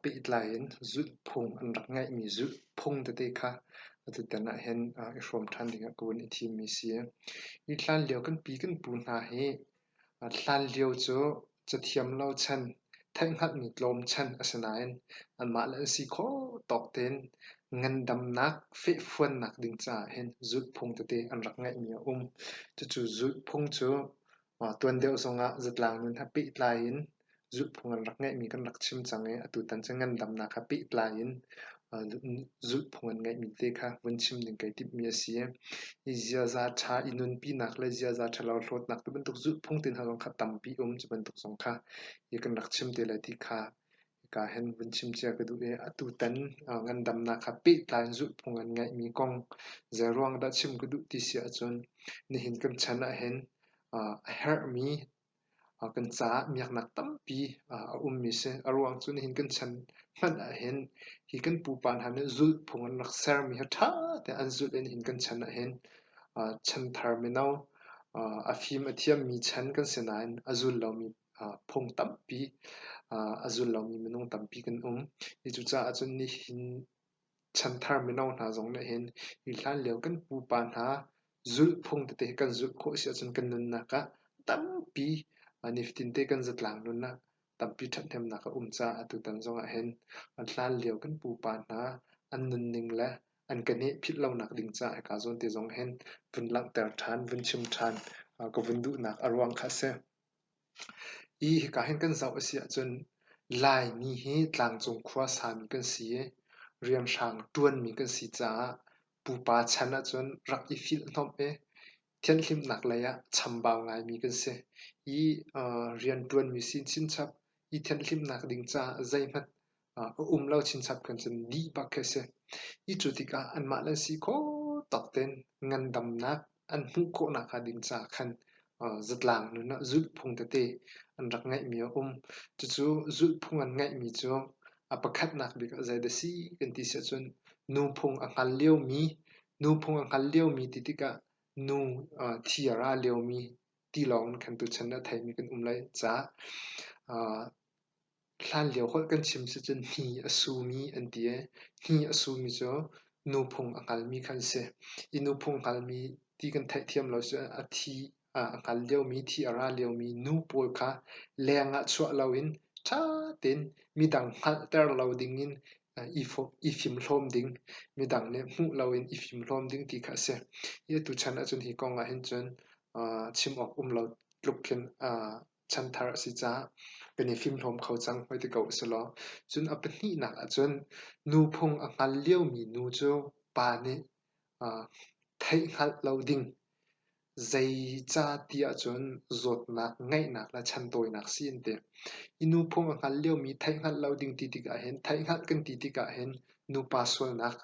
pehtlai in zulhphung an rak ngeihmi zulhphung tete kha atutan ahhin i hrawm ṭhan dingah ka vun i thimmi si. Hi hlanlio kan pi kan pu hna hi hlanlio cu cathiam lo chan, theihhngalhmi tlawm chan a si nain anmah le an si khawh tawk tein ngandamnak fehfuannak ding caah hin zulhphung tete an rak ngeihmi a um. Cucu zulhphung cu Tuan deuh zongah zatlang nun he pehtlai in zulhphung an rak ngeihmi kan rak chim cang i atutan cu ngandamnak he pehtlai in zulhphung an ngeihmi te kha vun chim ding kai timhmi a si. Hi ziaza ṭha i nunpinak le ziaza ṭhalo hlawtnak ti bantuk zulhphung te hna zong kha tampi um. Cu bantuk zong kha hi kan rak chim te lai ti kha hika hin vun chim cia ka duh i atutan ngandamnak he pehtlai in zulhphung an ngeihmi kong zeiruang dah chim ka duh ti si ahcun nihin kan chan ahhin a herhmi kan caah miaknak tampi a ummi si. A ruang cu nihin kan chan hmanh ahhin hi kan pupa hna nih zulhphung an rak sermi hi ṭha tein an zulh i nihin kan chan ahhin chanthar mino a fim a thiammi chan kan si nain a zul lomi phung tampi a zul lomi minung tampi kan um. Hi cucaah cun nihin chanthar mino hna zong nih hin hi hlanlio kan pupa hna zulhphung tete hi kan zulh khawh si ahcun kan nunnak ah tampi nifatin te kan zatlang nun ah tampi ṭhathnemnak a um caah atutan zong ah hin hlanlio kan pupa hna an nunning le an ka neh philh lonak ding caah hika zawn te zong hin vun langhter ṭhan, vun chim ṭhan ka vun duhnak a ruang kha a si. Hi hika hin kan zoh a si ahcun Laimi hi tlangcung khua sami kan si i rianhrang ṭuanmi kan si caah pupa chan ahcun rak i filhhnawmh i thianhhlimhnak lei ah chambau ngaimi kan si. Hi rianṭuanmi sin chinchap i thianhhlimhnak ding caah zeihmanh a um lo chinchap khan cun dih bak khi a si. Hi cu tikah anmah le an si khawh tawk tein ngandamnak an hmuh khawh nakhnga ding caah khan zatlang nun ah zulhphung tete an rak ngeihmi a um. Cucu zulhphung an ngeihmi cu a pakhatnak bik ah zeidah a si kan ti si ahcun nuphung a hngal liomi, nuphung a hngal liomi ti tikah nu thi a ra liomi ti lawng in khan tuchan ah a theimi kan um lai caah Hlanlio holh kan chim si cun hni a sumi an ti i hni a sumi cu nuphung a hngalmi kha an si. Hi nuphung hngalmi ti kan theihthiam lo cu a thi a hngal liomi, thi a ra liomi nu pawl kha leng ah chuah loin ṭha tein midang hngalhter lo dingin i fimhlawm ding, midang nih hmuh loin i fimhlawm ding ti kha a si. Hi atu chan ahcun hi kong ah hin cun chim awk um lo tluk khin chanthar a si caah kan i fimhlawm kho cang hoi ti ko u si law. Cun a pahnihnak ahcun nuphung a hngal liomi nu cu pa nih theihhngalh lo ding. Zeica ti ahcun zawtnak ngeihnak le chantawinak si an ti. Hi nuphung a hngal liomi theihhngalh lo ding ti tikah hin theihhngalh kan ti tikah hin nupa sualnak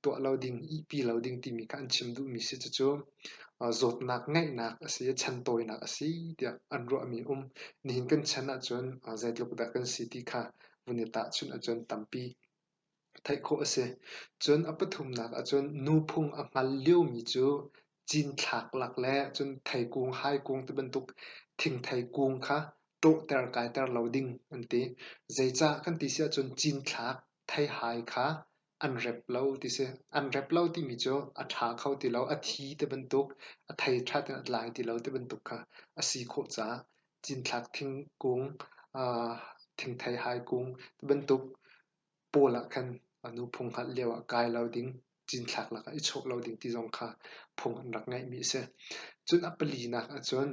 tuah lo ding, ihpi lo ding timi kha an chim duhmi si. Cucu zawtnak ngeihnak a si i chantawinak a si tiah an ruahmi a um. Nihin kan chan ahcun zeitluk dah kan si ti kha vun i tahchunh ahcun tampi theih khawh a si. Cun a pathumnak ahcun nuphung a hngal liomi cu cinthlak lak le cun theikung, haikung ti bantuk thingthei kung kha ṭawhter kaiter lo ding an ti. Zeicah kan ti si ahcun cinthlak theihai kha an rep lo ti si. An rep lo timi cu a ṭha kho ti lo, a thi ti bantuk, a thei ṭha tein a tlai ti lo ti bantuk kha a si khawh caah cinthlak thingkung, thingthei haikung ti bantuk pawl ah khan nuphung hngalh lio ah kai lo ding, cinthlak lakah i chawh lo ding ti zong kha phung an rak ngeihmi a si. Cun a palinak ahcun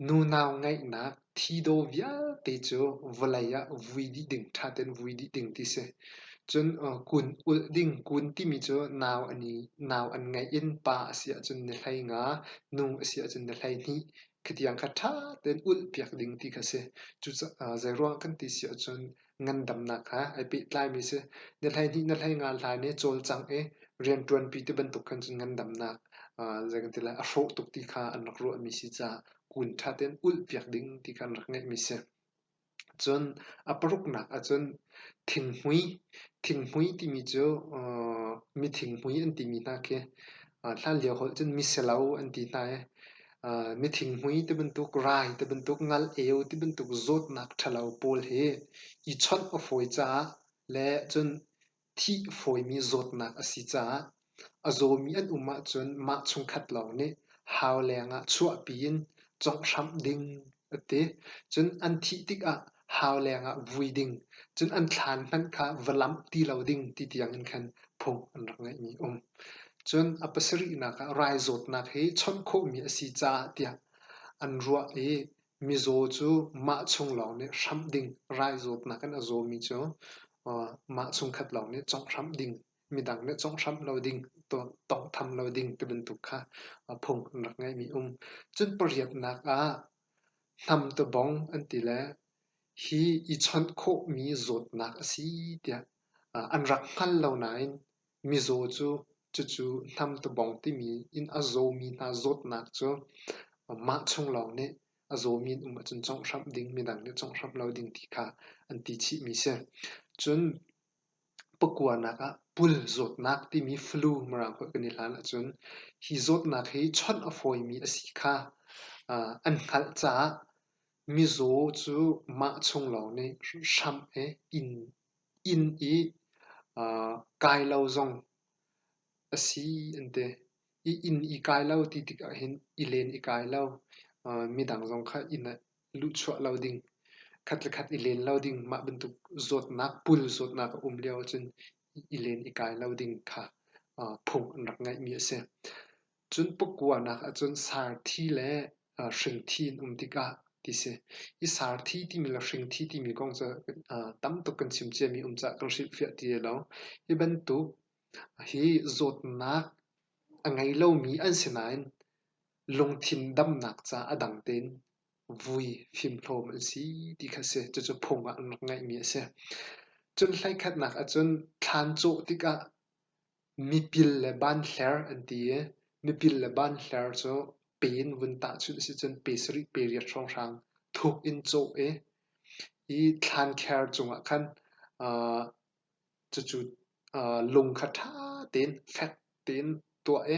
nunau ngeihnak thidaw vialte cu vawlei ah vui dih ding, ṭha tein vui dih ding ti si. Cun kun ulh ding, kun timi cu nau an i nau an ngeih in pa a si ahcun ni 15, nu a si ahcun ni 12 khitiang kha ṭha tein ulhpiak ding ti kha a si. Cucaah zeiruang kan ti si ahcun ngandamnak he ai pehtlaimi si. Na 12 na 15 hlan i cawlcangh i rianṭuanpi ti bantuk khan cun ngandamnak zei kan ti lai a hrawh tuk ti kha an rak ruahmi si caah kun ṭha tein ulhpiak ding ti kha an rak ngeihmi si. Cun a paruknak ahcun thinghmui. Thinghmui timi cu mi thinghmui an timi hna khi hlanlio holh cun misilo an ti hna i mi thinghmui ti bantuk, rai ti bantuk, ngal-eu ti bantuk zawtnak ṭhalo pawl hi i chawnh a fawi caah. Le cun thih fawimi zawtnak a si caah a zawmi an um ahcun mah chungkhat lawng nih hau lengah chuahpi in conghhramh ding a ti. Cun an thih tikah hau lengah vui ding, cun an thlaan hmanh kha va lamh ti lo ding ti tiang in khan phung an rak ngeihmi a um. Cun a pasarihnak ah rai zawtnak hi chawnh khawhmi a si caah tiah an ruah i mizaw cu mah chung lawng nih hramh ding, rai zawtnak in a zawmi cu mah chungkhat lawng nih conghhramh ding, midang nih conghhramh lo ding, tawnghtham lo ding ti bantuk kha phung an rak ngeihmi um. Cun pariatnak ah hnamtebong an ti le hi i chawnh khawhmi zawtnak a si tiah an rak hngal lo nain mizaw cu cucu hnamtebong timi in a zawmi hna zawtnak cu mah chung lawng nih a zawmi an um ahcun conghhramh ding, midang nih conghhramh lo ding ti kha an ti chihmi si. Cun pakuanak ah pul zawtnak timi flu Mirang holh kan i hlan ahcun hi zawtnak hi chawnh a fawimi a si kha an hngalh caah mizaw cu mah chung lawng nih hramh i inn i kai lo zong a si an ti. I inn i kai lo ti tikah hin i len i kai lo, midang zong kha inn ah luhchuah lo ding, khat le khat i len lo ding, mah bantuk zawtnak, pul zawtnak a um lio ahcun i len i kai lo ding kha phung an rak ngeihmi a si. Cun pakuanak ahcun sarthi le hringthi an um tikah ti si. Hi sarthi timi le hringthi timi kong cu tam tuk kan chim ciami um caah kan hrilhfiah ti lo. Hi bantuk hi zawtnak a ngei lomi an si nain lungthin damnak ca a dang tein vui fimhlawm an si ti kha a si. Cucu phung ah an rak ngeihmi a si. Cun hleikhatnak ahcun thlaan cawh tikah mipil le banhler an ti i mipil le banhler cu pe in vun tahchunh a si cun pe sarih pe riat hrawnghrang thuk in cawh i hi thlankher cungah khan cucu lung kha ṭha tein fek tein tuah i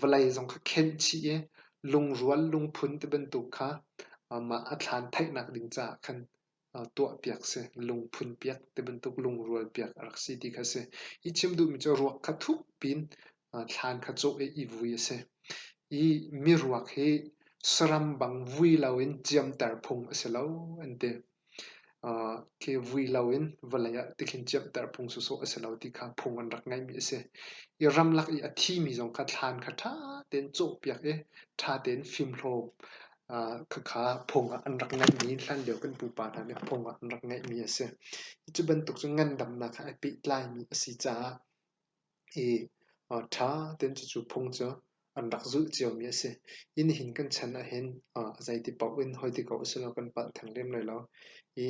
vawlei zong kha khenh chih i lungrual lungphun ti bantuk kha mah a thlaan theihnak ding caah khan tuahpiak si, lungphun piak ti bantuk lungrual piak a rak si ti kha a si. Hi chim duhmi cu ruak kha thuk piin thlaan kha cawh i i vui a si. I miruak hi saram bang vui loin ciamter phung a si lo an ti. Khi vui loin vawlei ah tikhin ciamter phung sawsawh a si lo ti kha phung an rak ngeihmi a si. I ramlak i a thimi zong kha thlaan kha ṭha tein cawhpiak i ṭha tein fimhlawm khakha phung ah an rak ngeihmi hlanlio kan pupa hna nih phung ah an rak ngeihmi a si. Cu bantuk cu ngandamnak he ai pehtlaimi a si caah i ṭha tein cucu phung cu an rak zulh ciomi a si. Hi nihin kan chan ahhin zeiti paoh in hoi ti ko usih kan palh theng lem lai lo. I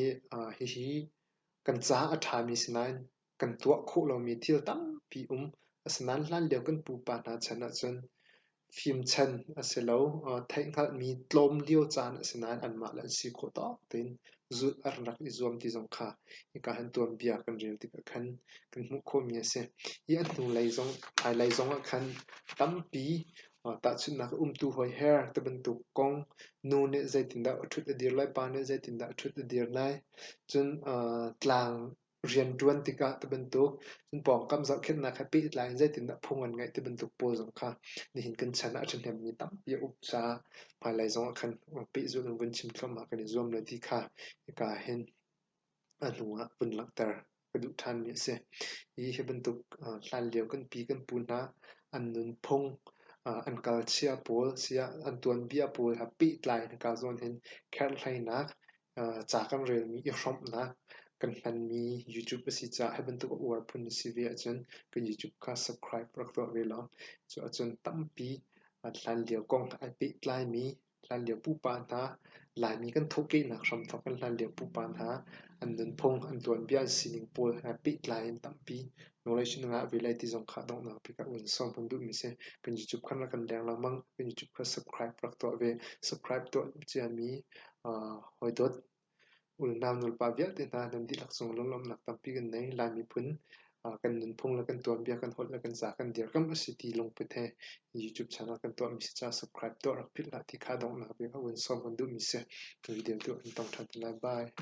hihi kan caah a ṭhami si nain kan tuah khawh lomi thil tampi um. Asinain hlanlio kan pupa hna chan ahcun fimchan a si lo. Theihhngalhmi tlawm lio caan a si nain anmah le an si khawh tawk tein zulh an rak i zuam ti zong kha hika hin tuanbia kan rel tikah khan kan hmuh khawhmi a si. Hi a hnulei zong, hmailei zong ah khan tampi tahchunhnak umtu hawiher ti bantuk kong nu nih zeitindah a ṭhut a dir lai, pa nih zeitindah a ṭhut a dir lai, cun tlang rianṭuan tikah ti bantuk, cun pawngkam zohkhenhnak he pehtlai in zeitindah phung an ngeih ti bantuk pawl zong kha nihin kan chan ah a ṭhahnemmi tampi a um caah hmailei zong ah khan pehzulh in vun chim thluahmah kan i zuam lai ti kha hika hin a hnu ah vun langhter ka duh ṭhanmi a si. Hi bantuk hlanlio kan pi kan pu hna an nunphung, an kalchia pawl siah an tuanbia pawl he pehtlai in hika zawn hin kherhhlainak ca kan relmi i hrawmhnak kan hmanmi YouTube a si caah hi bantuk a uar phun na si ve ahcun kan YouTube kha subscribe rak tuah ve law cu ahcun tampi hlanlio kong ai pehtlaimi hlanlio pupa hna Laimi kan thawhkehnak hramthawk in hlanlio pupa hna an nunphung an tuanbia an sining pawl he pehtlai in tampi knowledge na ngah ve lai ti zong kha donghnak bik ah un sawm kan duhmi si. Kan YouTube khan rak kan leng lengmang. Kan YouTube kha subscribe rak tuah ve. Subscribe tuah ciami Hawidawt unau nulepa vialte hna nan dihlak cung lunglawmhnak tampi kan nei. Lai miphun kan nunphung le kan tuanbia, kan holh le kan ca kan dirkamh a si ti lungput he YouTube channel kan tuahmi si caah subscribe tuah rak philh hlah ti kha donghnak bik ah vun sawm kan duhmi si. Video tu an tong ṭhan te lai. Bye.